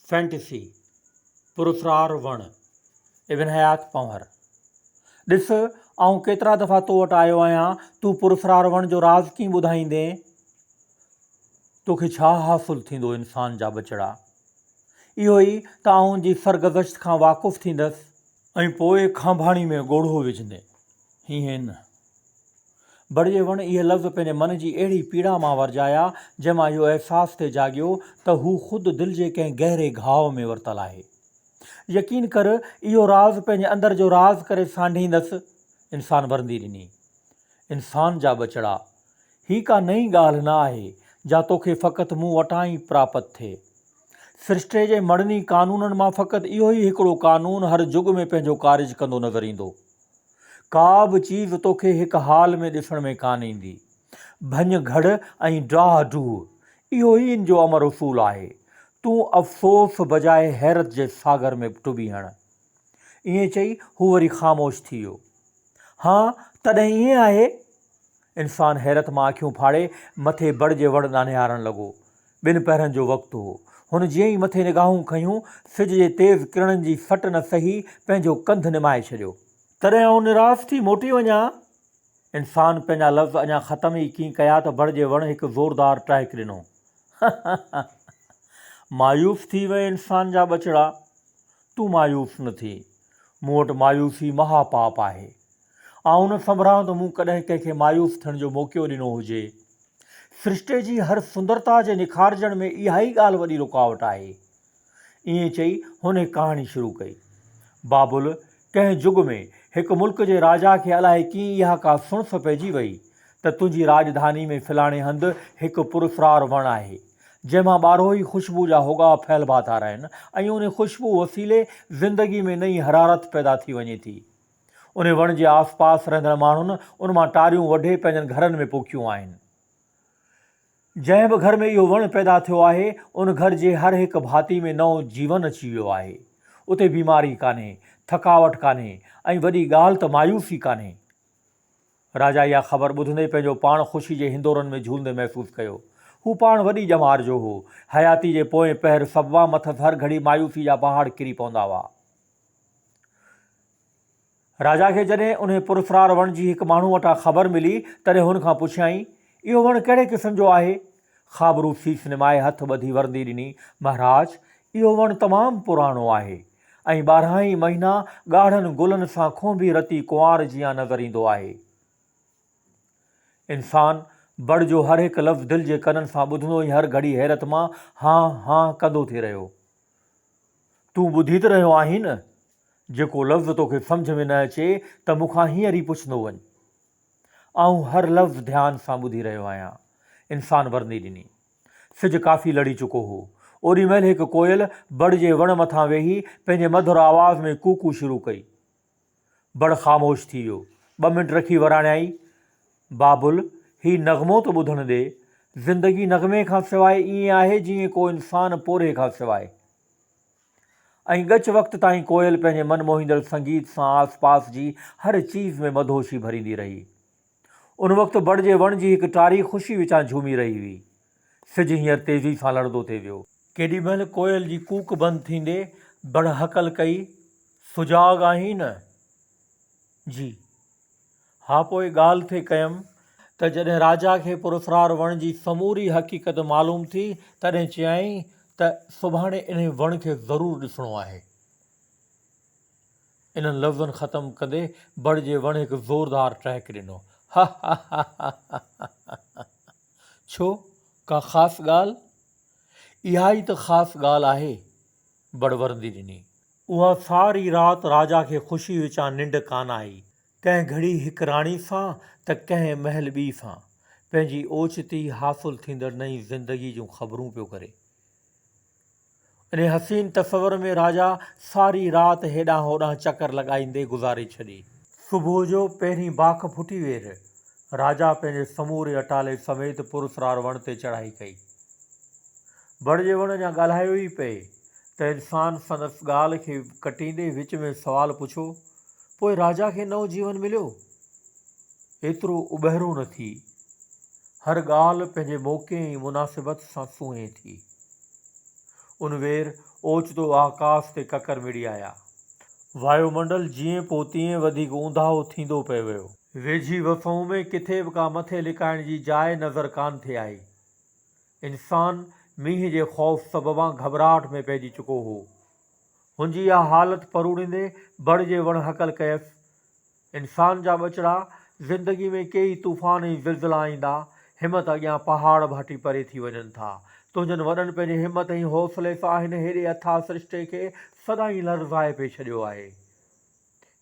Fantasy, پراسرار وڻ، ابن حيات پنهور. ڏس، آئون ڪيترا دفعا تو وٽ آيو آهيان، تون پراسرار وڻ جو راز ڪيئن ٻڌائيندين؟ توکي ڇا حاصل ٿيندو انسان جا ٻچڙا؟ اهو ئي ته آئون ان جي سرگذشت کان واقف ٿيندس. ۽ پوء کانڀاڻي ۾ ڳوڙهو وجهندين. هينئن نه. بڙ جي وڻ اهي لفظ پنهنجي من جي اهڙي پيڙا مان ورجايا، جنهن مان اهو احساس ٿي جاڳيو ته هو خود دل جي ڪنهن گهري گهاء ۾ ورتل آهي. يقين ڪر، اهو راز پنهنجي اندر جو راز ڪري سانڍيندس. انسان ورندي ڏني. انسان جا ٻچڙا! هي ڪا نئين ڳالهه نه آهي، جا توکي فقط مون وٽان ئي پراپت ٿئي. سرشٽي جي مڙني قانونن مان فقط اهو ئي هڪڙو قانون هر جڳ ۾ پنهنجو ڪارج ڪندو نظر ايندو. ڪا به چيز توکي هڪ حال ۾ ڏسڻ ۾ ڪانه ايندي. ڀڃ گهڙ ۽ ڊاهه ڊوهه، اهو ئي ان جو امر اصول آهي. تون افسوس بجاء حيرت جي ساگر ۾ ٽٻي هڻ. ائين چئي هو وري خاموش ٿي ويو. هان، تڏهن ائين آهي؟ انسان حيرت مان اکيون ڦاڙي مٿي بڙ جي وڻ ڏانهن نهارڻ لڳو. ٻن پهرن جو وقت هو. هن جيئن ئي مٿي نگاهون کنيون، سج جي تيز ڪرڻن جي سٽ نه سهي پنهنجو ڪنڌ نمائي ڇڏيو. تڏهن آئون نراس ٿي موٽي وڃان؟ انسان پنهنجا لفظ اڃا ختم ئي ڪين ڪيا ته بڙ جي وڻ هڪ زوردار ٽهڪ ڏنو. مايوس ٿي وئين انسان جا ٻچڙا! تون مايوس نه ٿي. مون وٽ مايوسي مها پاپ آهي. آئون نه سنڀران ته مون ڪڏهن ڪنهن کي مايوس ٿيڻ جو موقعو ڏنو هجي. سرشٽي جي هر سندرتا جي نکارجڻ ۾ اها ئي ڳالهه وڏي رڪاوٽ آهي. ائين چئي هن هڪ ڪهاڻي شروع ڪئي. بابل، ڪنهن جڳ ۾ هڪ ملڪ جي راجا کي الائي ڪيئن اها ڪا سڻس پئجي وئي ته تنهنجي راڄڌاني ۾ فلاڻي هنڌ هڪ پراسرار وڻ آهي، جنهن مان ٻارهو ئي خوشبو جا هوڳا ڦهلبا ٿا رهن ۽ ان خوشبو وسيلي زندگي ۾ نئين حرارت پيدا ٿي وڃي ٿي. انهي وڻ جي آس پاس رهندڙ ماڻهن ان مان ٽاريون وڍي پنهنجن گهرن ۾ پوکيون آهن. جنهن به گهر ۾ اهو وڻ پيدا ٿيو آهي، ان گهر جي هر هڪ ڀاتي ۾ نئون جيون اچي ويو آهي. اتي بيماري ڪانهي، ٿڪاوٽ ڪانهي ۽ وڏي ڳالهه ته مايوسي ڪانهي. راجا اها خبر ٻڌندي پنهنجو پاڻ خوشي جي هندورن ۾ جهولندي محسوس ڪيو. هو پاڻ وڏي ڄمار جو هو. حياتي جي پوئين پهر سببان مٿس هر گهڙي مايوسي جا پهاڙ ڪري پوندا هئا. راجا کي جڏهن انهي پراسرار وڻ جي هڪ ماڻهو وٽان خبر ملي، تڏهن هن کان پڇيائين، اهو وڻ ڪهڙي قسم جو آهي؟ خابرو سيس نمائي هٿ ٻڌي ورندي ڏني، مهراج، اهو وڻ تمام پراڻو آهي ۽ 12 ئي مهينا ڳاڙهن گلن سان کونڀي رتي ڪنوار جيان نظر ايندو آهي. انسان بڙ جو هر هڪ لفظ دل جي ڪنن سان ٻڌندو ۽ هر گهڙي حيرت مان هان هان ڪندو ٿي رهيو. تون ٻڌي ته رهيو آهين نه؟ جيڪو لفظ توکي سمجهه ۾ نه اچي ته مون کان هينئر ئي پڇندو وڃ. آئون هر لفظ ڌيان سان ٻڌي رهيو آهيان. انسان ورندي ڏني. سج ڪافي لڙي چڪو هو. اوڏي مهل هڪ ڪوئل بڙ جي وڻ مٿان ويهي پنهنجي مڌر آواز ۾ ڪوڪو شروع ڪئي. بڙ خاموش ٿي ويو. ٻه منٽ رکي وراڻيائين، بابل، هي نغمو ته ٻڌڻ ڏي. زندگي نغمي کان سواء ائين آهي جيئن ڪو انسان پورهيي کان سواء. ۽ ڳچ وقت تائين ڪوئل پنهنجي من موهيندڙ سنگيت سان آس پاس جي هر چيز ۾ مدهوشي ڀريندي رهي. ان وقت بڙ جي وڻ جي هڪ ٽاري خوشي وچان جهومي رهي هئي. سج هينئر تيزي سان لڙندو ٿي ويو. ڪيڏي مهل ڪوئل جي ڪوڪ بند ٿيندي بڙ هڪل ڪئي، سجاڳ آهين نه؟ جي. ها پوء ڳالهه ٿي ڪيم ته جڏهن راجا کي پراسرار وڻ جي سموري حقيقت معلوم ٿي تڏهن چيائين ته سڀاڻي انهي وڻ کي ضرور ڏسڻو آهي. انهن لفظن ختم ڪندي بڙ جي وڻ هڪ زوردار ٽهڪ ڏنو. هههههههههه. ڇو؟ ڪا خاص ڳالهه؟ اها ئي ته خاص ڳالهه آهي. بڙ ورندي ڏني. اها ساري رات راجا کي خوشي وچان ننڊ ڪانه آئي. ڪنهن گهڙي هڪ راڻي سان ته ڪنهن مهل ٻي سان، پنهنجي اوچتي حاصل ٿيندڙ نئين زندگي جون خبرون پيو ڪري. انهي حسين تصور ۾ راجا ساري رات هيڏانهن هوڏانهن چڪر لڳائيندي گذاري ڇڏي. صبح جو پهرين باک ڦٽي وير، راجا پنهنجي سموري اٽالي سميت پراسرار وڻ تي چڙهائي ڪئي. بڙ جي وڻ اڃا ڳالهايو ئي پئي ته انسان سندس ڳالهه کي ڪٽيندي وچ ۾ سوال پڇيو، پوء راجا کي نئون جيون مليو؟ ايترو اٻهرو نه ٿي. هر ڳالهه پنهنجي موقعي ۽ مناسبت سان سونهين ٿي. ان وير اوچتو آڪاس تي ڪڪر مڙي آيا. وايو منڊل جيئن پوء تيئن وڌيڪ اونداهو ٿيندو پئي ويو. ويجهي وسئون ۾ ڪٿي به ڪا مٿي لڪائڻ جي جاء نظر ڪانه ٿي آئي. انسان مينهن جي خوف سببان گهٻراهٽ ۾ پئجي چڪو هو. هن جي اها حالت پروڙيندي بڙ جي وڻ هڪل ڪيس، انسان جا ٻچڙا، زندگي ۾ ڪيئي طوفان ۽ زلزلا ايندا، همت اڳيان پهاڙ به هٽي پري ٿي وڃن ٿا. تنهنجن وڏن پنهنجي همت ۽ حوصلي سان هن هيڏي اٿاهه سرشتي کي سدائين لرزائي پئي ڇڏيو آهي.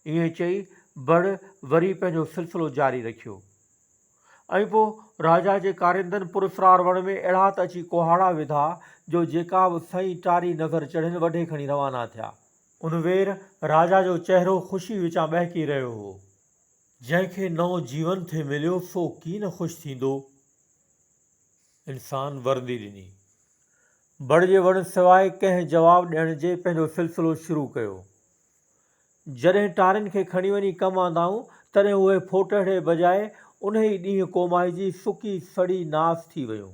ائين چئي بڙ وري پنهنجو سلسلو جاري رکيو. ۽ پوء راجا جي ڪارندن پراسرار وڻ ۾ اهڙا ته اچي ڪهاڙا وڌا، جو جيڪا به سئي ٽاري نظر چڙهين وڍي کڻي روانا ٿيا. ان وير راجا جو چهرو خوشي وچان ٻهڪي رهيو هو. جنهن کي نئون جيون ٿي مليو سو ڪين خوش ٿيندو؟ انسان ورندي ڏني. بڙ جي وڻ سواء ڪنهن جواب ڏيڻ جي پنهنجو سلسلو شروع ڪيو. جڏهن ٽارين کي کڻي وڃي ڪم آندائون، تڏهن اهي ڦوٽهڙي بجاء انهي ڏينهن ڪومائجي سڪي سڙي ناس ٿي ويون.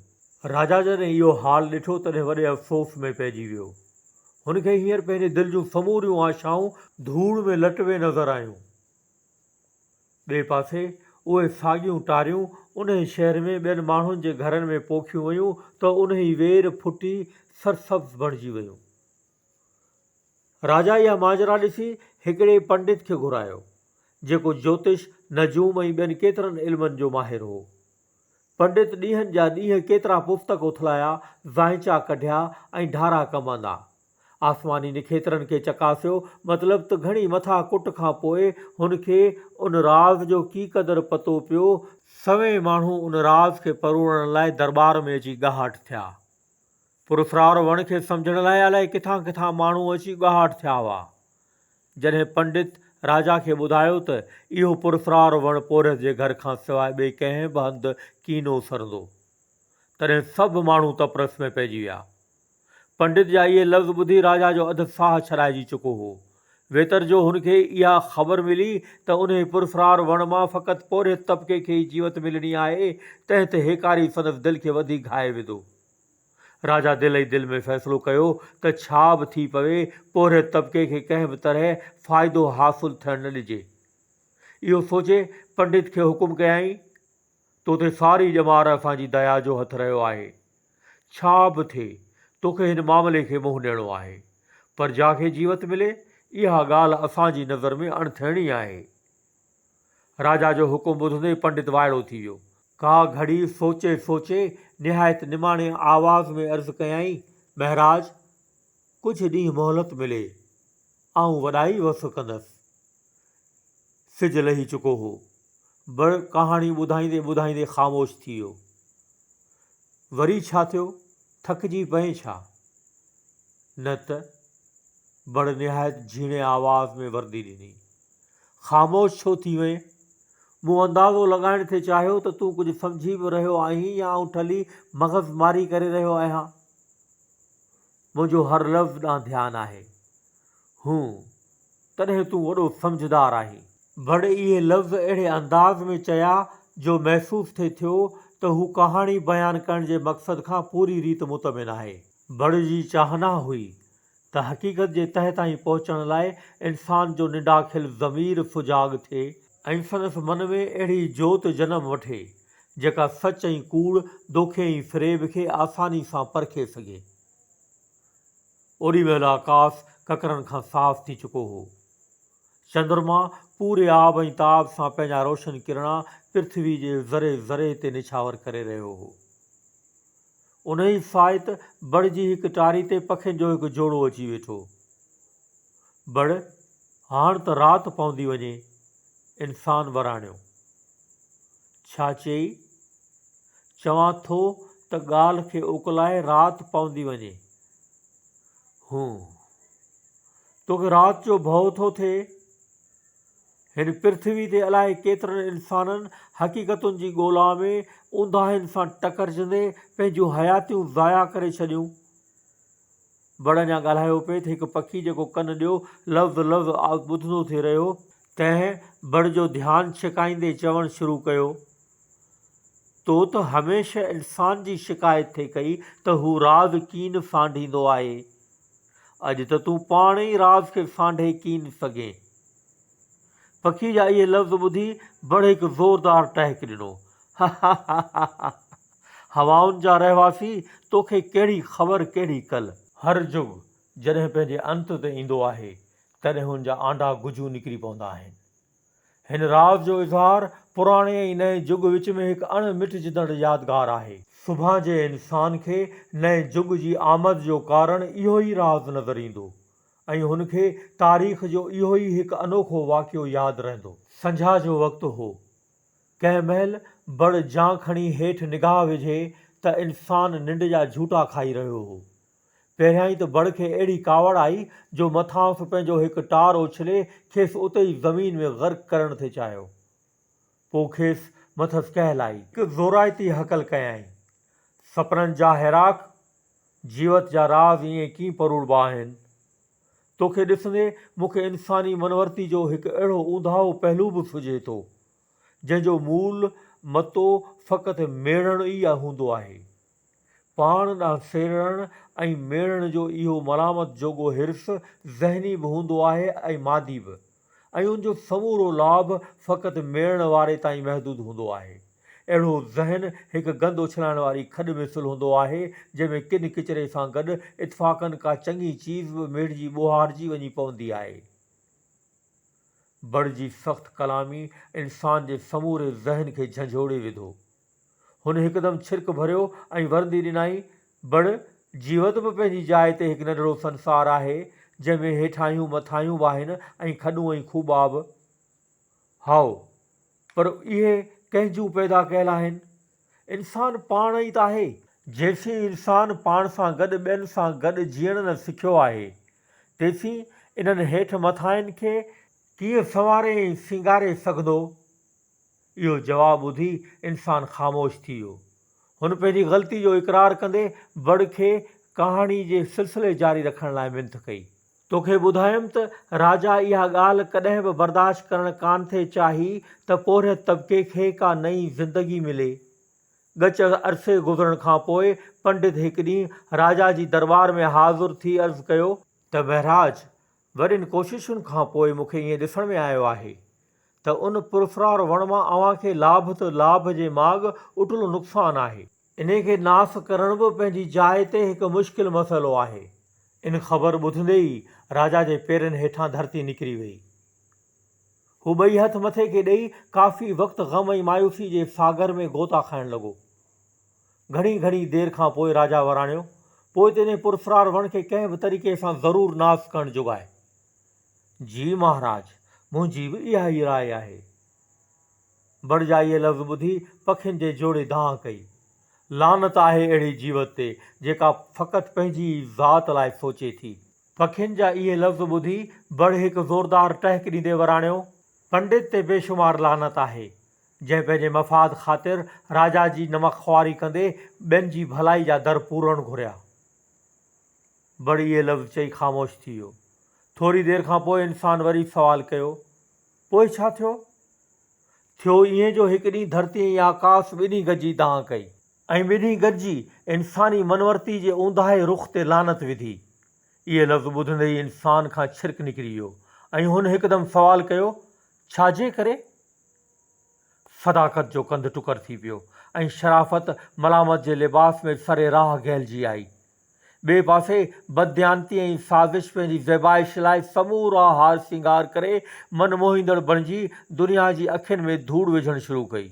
راجا جڏهن اهو حال ڏٺو تڏهن وڏي افسوس ۾ پئجي ويو. هن کي هينئر پنهنجي دل جون سموريون آشائون ڌوڙ ۾ لٽبي نظر آيون. ٻئي پاسي اهي ساڳيون ٽاريون انهي شهر ۾ ٻين ماڻهن جي گهرن ۾ پوکيون ويون ته انهي وير ڦٽي سرسبز بڻجي ويون. راجا اها ماجرا ڏسي هڪڙي پنڊت کي گهرايو، جيڪو جوتش، نجوم ۽ ٻين ڪيترن علمن جو ماهر هو. پنڊت ڏينهن جا ڏينهن ڪيترا پستڪ اٿلايا، زائنچا ڪڍيا ۽ ڍارا ڪم آندا. آسماني نکيترن کي چڪاسيو، مطلب ته گهڻي مٿا ڪٽ کان پوء هن کي ان راز جو ڪي قدر پتو پيو. سوين ماڻهو ان راز کي پروڙڻ لاء درٻار ۾ اچي ڳاهٽ ٿيا. پراسرار وڻ کي سمجهڻ لاء الائي ڪٿان ڪٿان ماڻهو اچي ڳاهٽ ٿيا هئا. جڏهن پنڊت راجا کي ٻڌايو ته اهو پراسرار وڻ پورهيت جي گهر کان سواء ٻئي ڪنهن به هنڌ ڪين اسرندو، تڏهن سڀ ماڻهو تپرس ۾ پئجي ويا. پنڊت جا اهي لفظ ٻڌي راجا جو اڌ ساهه ڇڏائجي چڪو هو. ويتر جو هن کي اها خبر ملي ته انهي پراسرار وڻ مان فقط پورهيت طبقي کي ئي جيوت ملڻي آهي، تنهن ته هيڪاري سندس دل کي وڌيڪ گهائي وڌو. راجا دل ئي دل ۾ فيصلو ڪيو ته ڇا به ٿي پوي، پورهيت طبقي کي ڪنهن به طرح فائدو حاصل ٿيڻ نه ڏجي. اهو سوچي پنڊت کي حڪم ڪيائين، تو تي ساري ڄمار اسان جي ديا جو هٿ رهيو آهي. ڇا به ٿئي، توکي هن معاملي کي منهن ڏيڻو آهي. پرجا کي جيوت ملي، اها ڳالهه اسان جي نظر ۾ اڻ ٿيڻي آهي. راجا جو حڪم ٻڌندي پنڊت وائڙو ٿي ويو. ڪا گهڙي سوچي سوچي نهايت نماڻي آواز ۾ عرض ڪيائين، مهراج! ڪجهه ڏينهن مهلت ملي، آئون وڏائي وس ڪندس. سج لهي چڪو هو. بڙ ڪهاڻي ٻڌائيندي ٻڌائيندي خاموش ٿي ويو. وري ڇا ٿيو؟ ٿڪجي پئين ڇا؟ نه ته. بڙ نهايت جهيڻي آواز ۾ ورندي ڏني. خاموش ڇو ٿي وئين؟ مون اندازو لڳائڻ ٿي چاهيو ته تون ڪجهه سمجهي به رهيو آهين يا آئون ٺلهي مغز ماري ڪري رهيو آهيان. منهنجو هر لفظ ڏانهن ڌيان آهي. هون، تڏهن تون وڏو سمجهدار آهين. بڙ اهي لفظ اهڙي انداز ۾ چيا جو محسوس ٿي ٿيو ته هو ڪهاڻي بيان ڪرڻ جي مقصد کان پوري ريت مطمئن آهي. بڙ جي چاهنا هئي ته حقيقت جي تهه تائين پهچڻ لاء انسان جو ننڊاکيل ضمير سجاڳ ٿئي، ۽ سندس من ۾ اهڙي جوت جنم وٺي، جيڪا سچ ۽ ڪوڙ، دوکي ۽ فريب کي آساني سان پرکي سگهي. اوڏي مهل آڪاس ڪڪرن کان صاف ٿي چڪو هو. چندرما پوري آب ۽ تاب سان پنهنجا روشن ڪرڻا پرٿوي جي ذري ذري تي نڇاور ڪري رهيو هو. انهيء ساعت بڙ جي هڪ ٽاري تي پکين جو هڪ جوڙو اچي ويٺو. بڙ، هاڻ ته رات پوندي وڃي. انسان وراڻيو. ڇا چيئي؟ چوان ٿو ته ڳالهه کي اڪلائي رات پوندي وڃي. هون. توکي رات جو ڀؤ ٿو ٿئي؟ هن پرٿوي تي الائي ڪيترن انسانن حقيقتن جي ڳولا ۾ اونداهين سان ٽڪرجندي پنهنجون حياتيون ضايع ڪري ڇڏيون. بڙ اڃا ڳالهايو پئي ته هڪ پکي جيڪو ڪن ڏيو لفظ لفظ ٻڌندو ٿي رهيو، تنهن بڙ جو ڌيان ڇڪائيندي چوڻ شروع ڪيو. تو ته هميشه انسان جي شڪايت ٿي ڪئي ته هو راز ڪين سانڍيندو آهي. اڄ ته تون پاڻ ئي راز کي سانڍي ڪين سگهين. پکي جا اهي لفظ ٻڌي بڙ هڪ زوردار ٽهڪ ڏنو. هاهاهاهاها! هوائن جا رهواسي، توکي ڪهڙي خبر ڪهڙي ڪل. هر جڳ جڏهن پنهنجي انت تي ايندو آهي، تڏهن هن جا آنڊا گجون نڪري پوندا آهن. هن راز جو اظهار پراڻي ۽ نئين جڳ وچ ۾ هڪ اڻ مٽجندڙ يادگار آهي. سڀان جي انسان کي نئين جڳ جي آمد جو ڪارڻ اهو ئي راز نظر ايندو ۽ هن کي تاريخ جو اهو ئي هڪ انوکو واقعو ياد رهندو. سنجها جو وقت هو. ڪنهن مهل بڙ جان کڻي هيٺ نگاهه وجهي ته انسان ننڊ جا جهوٽا کائي رهيو هو. پهريائين ته بڙ کي اهڙي ڪاوڙ آئي جو مٿانئس پنهنجو هڪ ٽار اڇلي کيس اتي ئي زمين ۾ غرق ڪرڻ ٿي چاهيو. پوء کيس مٿس ڪهل آئي. هڪ زورائتي هڪل ڪيائين. سپنن جا هيراڪ، جيوت جا راز ائين ڪين پروڙبا آهن. توکي ڏسندي مون کي انساني منورتي جو هڪ اهڙو اونداهو پهلو به سجهي ٿو، جنهن جو مول متو فقط ميڙڻ ئي هوندو آهي. پاڻ ڏانهن سيڙڻ ۽ ميڙڻ جو اهو ملامت جوڳو حرص ذهني به هوندو آهي ۽ مادي به ۽ ان جو سمورو لاڀ فقط ميڙڻ واري تائين محدود هوندو آهي. اهڙو ذهن هڪ گند اڇلائڻ واري کڏ مثل هوندو آهي، جنهن ۾ ڪن ڪچري سان گڏ اتفاقاً ڪا چڱي چيز به ميڙجي ٻوهارجي وڃي پوندي آهي. بڙ جي سخت ڪلامي انسان جي سموري ذهن کي جهنجهوڙي وڌو. هن هڪدم ڇرڪ ڀريو ۽ ورندي ڏنائين، بڙ، جيوت به پنهنجي جاء تي هڪ ننڍڙو سنسار آهي، جنهن ۾ هيٺاهيون مٿاهيون به آهن ۽ کڏون ۽ کوٻا به. هائو، پر اهي ڪنهن جون پيدا ڪيل آهن؟ انسان پاڻ ئي ته آهي. جيسين انسان پاڻ سان گڏ ٻين سان گڏ جيئڻ نه سکيو آهي، تيسين انهن هيٺ مٿاهين کي ڪيئن سنواري ۽ سينگاري سگهندو؟ اهو جواب ٻڌي انسان خاموش ٿي ويو. هن پنهنجي غلطي جو اقرار ڪندي بڙ کي ڪهاڻي جي سلسلي جاري رکڻ لاء منٿ ڪئي. توکي ٻڌايم ته راجا اها ڳالهه ڪڏهن به برداشت ڪرڻ ڪانه ٿي چاهي ته پورهيت طبقي کي ڪا نئين زندگي ملي. ڳچ عرصي گذرڻ کان پوء پنڊت هڪ ڏينهن راجا جي درٻار ۾ حاضر ٿي عرض ڪيو. ته مهراج، وڏين ڪوششن کان پوء مون کي ائين ڏسڻ ۾ آيو آهي ته ان پراسرار وڻ مان اوهان کي لاڀ ته لاڀ جي ماڳ اٽلو نقصان آهي. انهي کي ناس ڪرڻ به پنهنجي جاء تي هڪ مشڪل مسئلو آهي. ان خبر ٻڌندي ئي راجا جي پيرن هيٺان ڌرتي نڪري ويئي. هو ٻئي هٿ مٿي کي ڏيئي ڪافي وقت غم ۽ مايوسي جي ساگر ۾ غوطا کائڻ لڳو. گهڻي گهڻي دير کان پوء راجا وراڻيو، پوء ته انهي پراسرار وڻ کي ڪنهن به طريقي سان ضرور ناس ڪرڻ جوڳائي. جي مهاراج، منهنجي به اها ئي راء آهي. بڙ جا اهي لفظ ٻڌي پکين جي جوڙي دانهن ڪئي. لعنت آهي اهڙي جيوت تي، جيڪا فقط پنهنجي ئي ذات لاء سوچي ٿي. پکين جا اهي لفظ ٻڌي بڙ هڪ زوردار ٽهڪ ڏيندي وراڻيو. پنڊت تي بيشمار لعنت آهي، جنهن پنهنجي مفاد خاطر راجا جي نمڪ خواري ڪندي ٻين جي ڀلائي جا در پورڻ گهريا. بڙ اهي لفظ چئي خاموش ٿي ويو. ٿوري دير کان پوء انسان وري سوال ڪيو، پوء ڇا ٿيو؟ ٿيو ائين جو هڪ ڏينهن ڌرتي ۽ آڪاس ٻنهي گڏجي دانهن ڪئي. ۽ ٻنهي گڏجي انساني منورتي جي اونداهي رخ تي لعنت وڌي. اهي لفظ ٻڌندي ئي انسان کان ڇرڪ نڪري ويو ۽ هن هڪدم سوال ڪيو، ڇا جي ڪري؟ صداقت جو ڪنڌ ٽڪر ٿي پيو ۽ شرافت ملامت جي لباس ۾ سري راهه گهلجي آئي. ٻئي پاسي بدديانتي ۽ سازش پنهنجي زيبائش لاء سمورا هار سينگار ڪري من موهيندڙ بڻجي دنيا جي اکين ۾ ڌوڙ وجهڻ شروع ڪئي.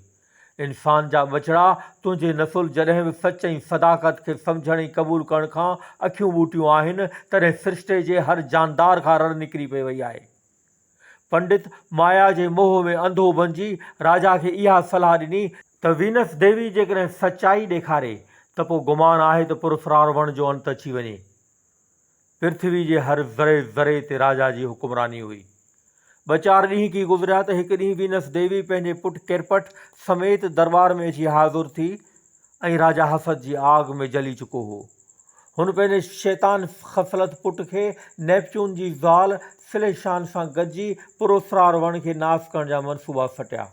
انسان جا ٻچڙا، تنهنجي نسل جڏهن به سچ ۽ صداقت کي سمجهڻ ۽ قبول ڪرڻ کان اکيون ٻوٽيون آهن، تڏهن سرشتي جي هر جاندار کان رڙ نڪري پئي وئي آهي. پنڊت مايا جي موهه ۾ انڌو بنجي راجا کي اها صلاح ڏني ته وينس ديوي جيڪڏهن سچائي ڏيکاري ته پوء گمان آهي ته پراسرار وڻ جو انت اچي وڃي. پرٿوي جي هر ذري ذري تي راجا جي حڪمراني هئي. ٻه چار ڏينهن ڪي گذريا ته هڪ ڏينهن وينس ديوي پنهنجي پٽ ڪرپٽ سميت درٻار ۾ اچي حاضر ٿي ۽ راجا حسد جي آگ ۾ جلي چڪو هو. هن پنهنجي شيطان خصلت پٽ کي نيپچون جي زال سليشان سان گڏجي پراسرار وڻ کي ناس ڪرڻ جا منصوبا سٽيا.